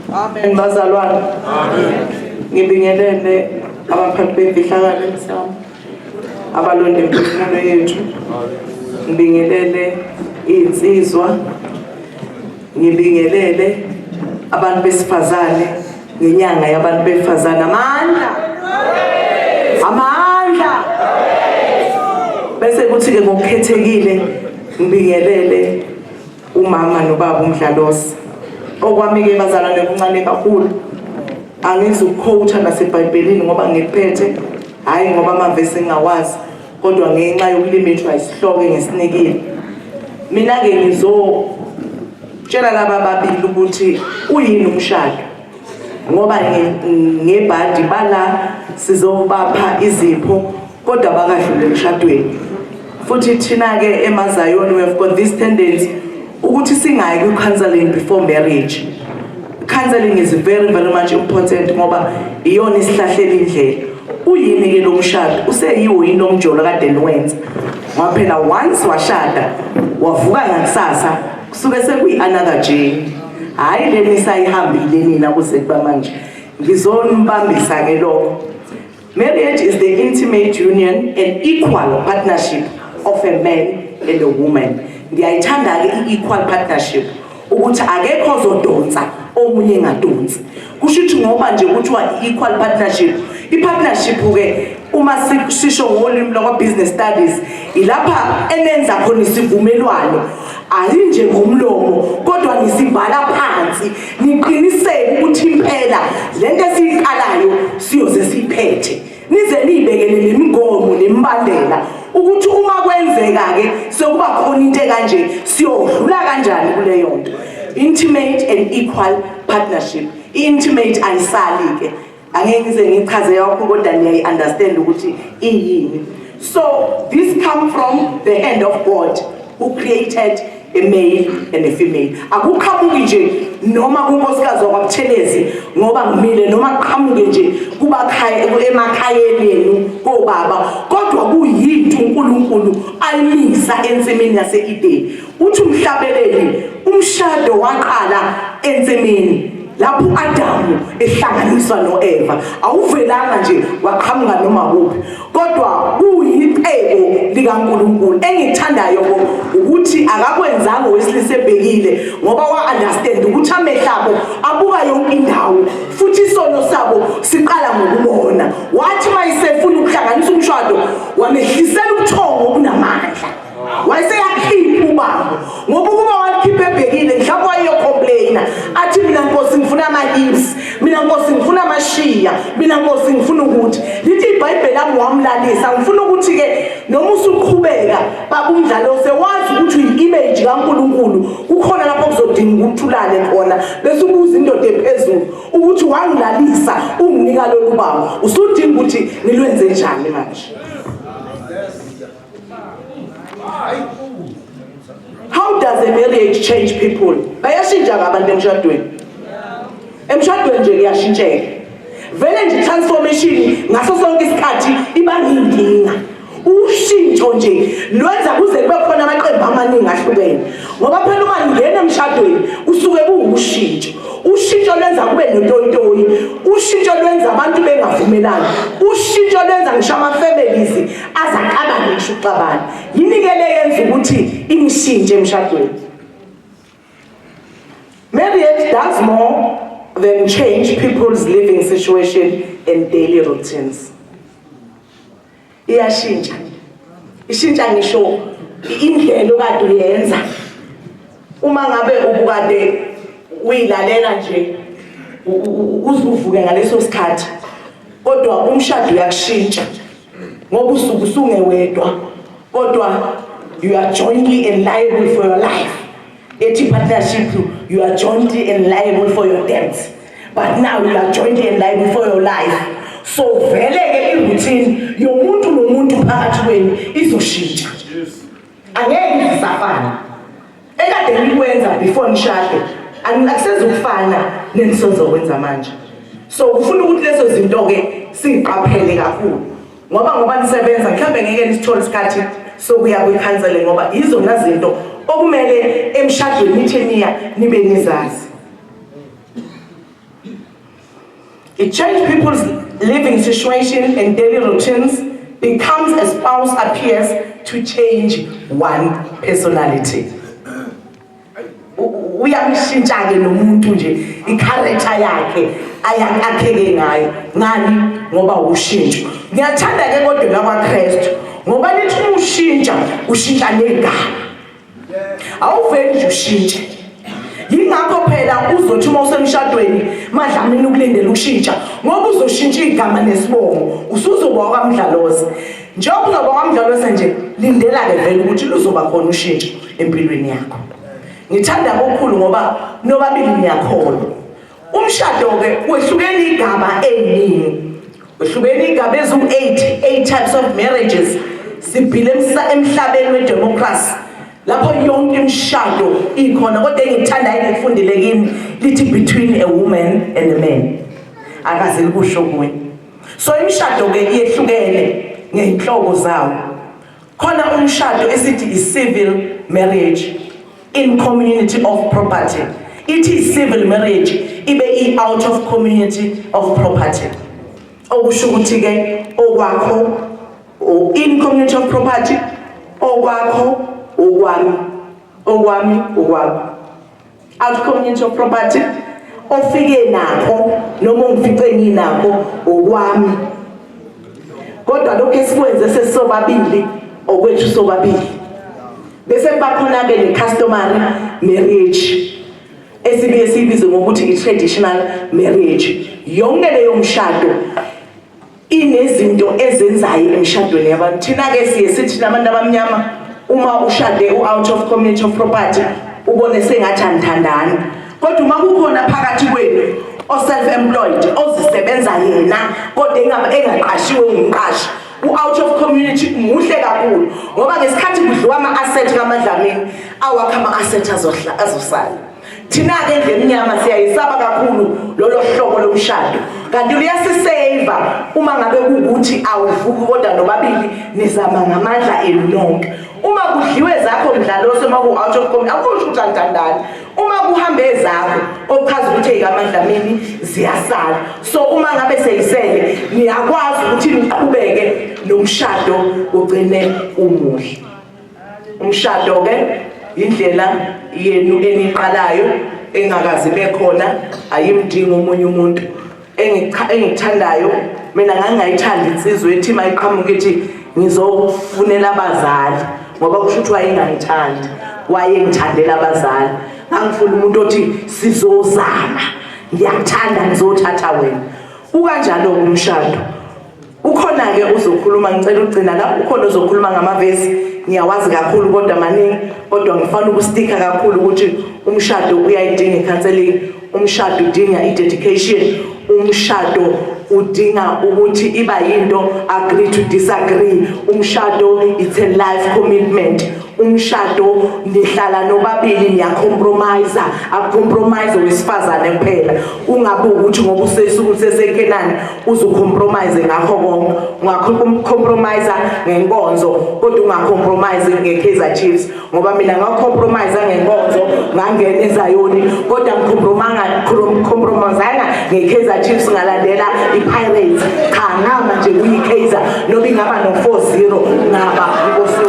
Amen bazalwane. Amen. Ngibingelele abaphathi bemfihlakalo emsamo. Abalonda imphefumulo yethu. Ngibingelele insizwa. Ngibingelele abantu besifazane ngenyanga yabantu befazane amandla. Amandla. Bese kuthi ke ngokukhethekile ngibingelele umama nobaba uMdlalose. Okwami-ke bazalwane kuncane kakhulu, angizukukhowutha nasebhayibhelini ngoba ngiliphethe, hhayi ngoba amavesi ngingawazi, kodwa ngenxa yokulimithwa isihloko engisinikile. Mina-ke ngizotshela laba ababili ukuthi uyini umshado, ngoba ngebhadi bala sizobapha izipho kodwa bakadlule emshadweni. Futhi thina-ke emaZayoni we have got this tendency ukuthi singayi kwi-counseling before marriage. Counseling is very very much important ngoba iyona isihlahlela indlela. Uyini-ke lo mshado? Useyiwo yini lo mjolo kade niwenza? Ngoba phela once washada wavuka ngakusasa kusuke sekuyi-another journey. Hhayi le nisayihambile nina kuze kuba manje. Ngizonibambisa-ke lokho. Marriage is the intimate union and equal partnership of a man and a woman. Ngiyayithanda-ke i-equal partnership ukuthi akekho ozodonsa omunye engadonsi. Kusho ukuthi ngoba nje kuthiwa i-equal partnership, i-partnership-ke uma sisho ngolimi lwakwa-business studies ilapha enenza khona isivumelwano, ayi nje ngomlomo kodwa nisibhala phansi, niqiniseke ukuthi impela lento esiyiqalayo siyoze siyiphethe, nize niyibekele nemigomo nemibandela ukuthi uma kwenzeka-ke sekuba khona into ekanje siyodlula kanjani kuleyo nto. Intimate and equal partnership. I-intimate ayisali-ke, angeke ngize ngichaze kakhulu kodwa niyayi-understand ukuthi iyini. So this come from the hand of God who created a male and a female. Akuqhamuki nje noma kunkosikazi wakwaButhelezi ngoba ngimile, noma kuqhamuke nje kubakhaya emakhayeni enu kobaba, kodwa kuyinto uNkulunkulu ayimisa ensimini yase-Edeni. Uthi umhlabeleli umshado waqala ensimini lapho uAdamu ehlanganiswa noEva. Awuvelanga nje waqhamuka noma kuphi, kodwa kuyicebo likaNkulunkulu. Engithandayo ukuthi akakwenzanga owesilisa ebhekile, ngoba wa-understand ukuthi amehlo abo abuka yonke indawo futhi isono sabo siqala ngokubona. Wathi mayesefuna ukuhlanganisa umshado wamehlisela ubuthongo obunamandla, wayeseyakhipha ubambo, ngoba ukuba walikhipha ebhekile mhlawumbe wayeyocomplaina athi mina nkosi ngifuna ama-hips, mina nkosi ngifuna amashiya, mina nkosi ngifuna ukuthi lithi ibhayibheli lami wamlalisa. Ngifuna ukuthi-ke noma usuqhubeka baba uMdlalose wazi ukuthi uyi-image kaNkulunkulu, kukhona lapho kuzodinga ukuthi ulale khona bese ubuza indoda ephezulu ukuthi wangilalisa unginika lolu bambo, usudinga ukuthi ngilwenze njani manje. How does a marriage change people? Bayashintsha abantu emshadweni. Emshadweni nje kuyashintsheka. Vele nje transformation ngaso sonke isikhathi iba yinkinga. Ushintsho nje lwenza kuze kube khona amaqembu amaningi ahlukene. Ngoba phela uma ngingena emshadweni kusuke kuwushintsho. Ushintsho lwenza kube notoyitoyi. Ushintsho lwenza abantu bengavumelani. Ushintsho lwenza ngisho ama families azaxabane ngisho uxabana. Yini ke le yenza ukuthi inishintshe emshadweni? Marriage does more than change people's living situation and daily routines. Iyashintsha. Ishintsha ngisho indlela okade uyenza. Uma ngabe ubukade uyilalela nje uzuvuke ngaleso sikhathi, kodwa umshado uyakushintsha ngoba usuke usungewedwa, kodwa you are jointly and liable for your life. Ethi partnership, you are jointly and liable for your debts, but now you are jointly and liable for your life. So vele ke i-routine yomuntu nomuntu phakathi kwenu izoshintsha, angeke isafana ekade nikwenza before nishade, akusezukufana nenisozokwenza manje. So kufuna ukuthi lezo zinto ke siqaphele kakhulu, ngoba nisebenza mhlawumbe ngeke nisithole isikhathi sokuya kwi-counseling, ngoba yizona zinto okumele emshadweni nithi niya nibe nizazi. It changes people's living situation and daily routines, becomes a spouse, appears to change one personality. Uyamshintsha-ke nomuntu nje i-character yakhe akheke ngayo. Ngani? Ngoba ushintsho. Ngiyathanda-ke kodwa lakwaKristu ngoba lithi uma ushintsha, ushintsha negama, awuveli nje ushintshe. Yingakho phela uzothi uma usemshadweni, MaDlamini, ukulindela ukushintsha, ngoba uzoshintsha igama nesibongo, usuzoba kwaMdlalose. Njengoba uzoba kwaMdlalose nje, lindela-ke vele ukuthi luzoba khona ushintsho empilweni yakho. Ngithanda kokukhulu ngoba nobabili niyakholwa. Umshado-ke wehlukene igaba ey'ningi, wehlukene igaba eziwu-8, 8 types of marriages. Siphile emhlabeni we-democracy lapho yonke imishado ikhona, kodwa engikuthandayo, engikufundile kini, lithi between a woman and a man, akaze likusho kuwe. So imishado-ke iyehlukene ngey'nhlobo zawo. Khona umshado esithi i-civil marriage in community of property. Ithi i-civil marriage ibe i-out of community of property, okusho ukuthi-ke okwakho in community of property, okwakho okwami, okwami okwakho. Out community of property, ofike nakho noma ungifice nginakho, okwami, kodwa lokho esikwenze sesisobabili okwethu sobabili. Bese kuba khona-ke ne-customary marriage, esibuye siyibize ngokuthi i-traditional marriage. Yonke leyo mshado inezinto ezenzayo emshadweni yabantu. Thina-ke siye sithi nabantu abamnyama, uma ushade u-out of community of property, ubone sengathi anithandani, kodwa uma kukhona phakathi kwenu o-self-employed, ozisebenza yena kodwa engaqashiwe ngumqashi, u-out of community muhle kakhulu, ngoba ngesikhathi kudliwa ama-asset kaMadlamini, awakho ama-asset azosala. Thina-ke endlu emnyama siyayisaba kakhulu lolo hlobo lomshado, kanti luyasiseva uma ngabe kuwukuthi awuvuki, kodwa nobabili nizama ngamandla enu nonke. Uma kudliwe zakho, Mdlalose, uma ku-out of community, akusho ukuthi anithandani. Uma kuhambe ezakho, okuchaza ukuthi ey'kaMadlamini ziyasala. So uma ngabe seyisele, niyakwazi ukuthi niqhubeke nomshado, ugcine umuhle. Umshado-ke indlela yenu eniqalayo engakaze bekhona, ayimdingi omunye umuntu. Engikuthandayo mina, ngangingayithandi insizwa ethi mayiqhamuka ithi ngizofunela abazali, ngoba kusho ukuthi wayengangithandi, wayengithandela abazali. Ngangifuna umuntu othi sizozama, ngiyakuthanda, ngizothatha wena. Kukanjalo-ke umshado. Ukhona-ke uzokhuluma, ngicela ukugcina la, ukhona ozokhuluma ngamavesi, ngiyawazi kakhulu kodwa maningi, kodwa ngifana ukustika kakhulu ukuthi umshado uyayidinga i-counseling, umshado udinga i-dedication, umshado udinga ukuthi iba yinto agree to disagree. Umshado, it's a life commitment. Umshado nihlala nobabili, niya-compromise, aku-compromise wesifazane kuphela. Ungabe ukuthi ngoba usesuku sesekhenani uzu-compromise ngakho konke. Unga-compromise ngenkonzo, kodwa unga-compromise nge-Kaizer Chiefs, ngoba mina nga-compromise ngenkonzo, ngangena eZayoni, kodwa ngi-compromisanga nge-Kaizer Chiefs, ngalandela i-Pirates. Cha, ngama nje kuyi-Kaizer, noma ingaba no-4-0, ngaba inkosi.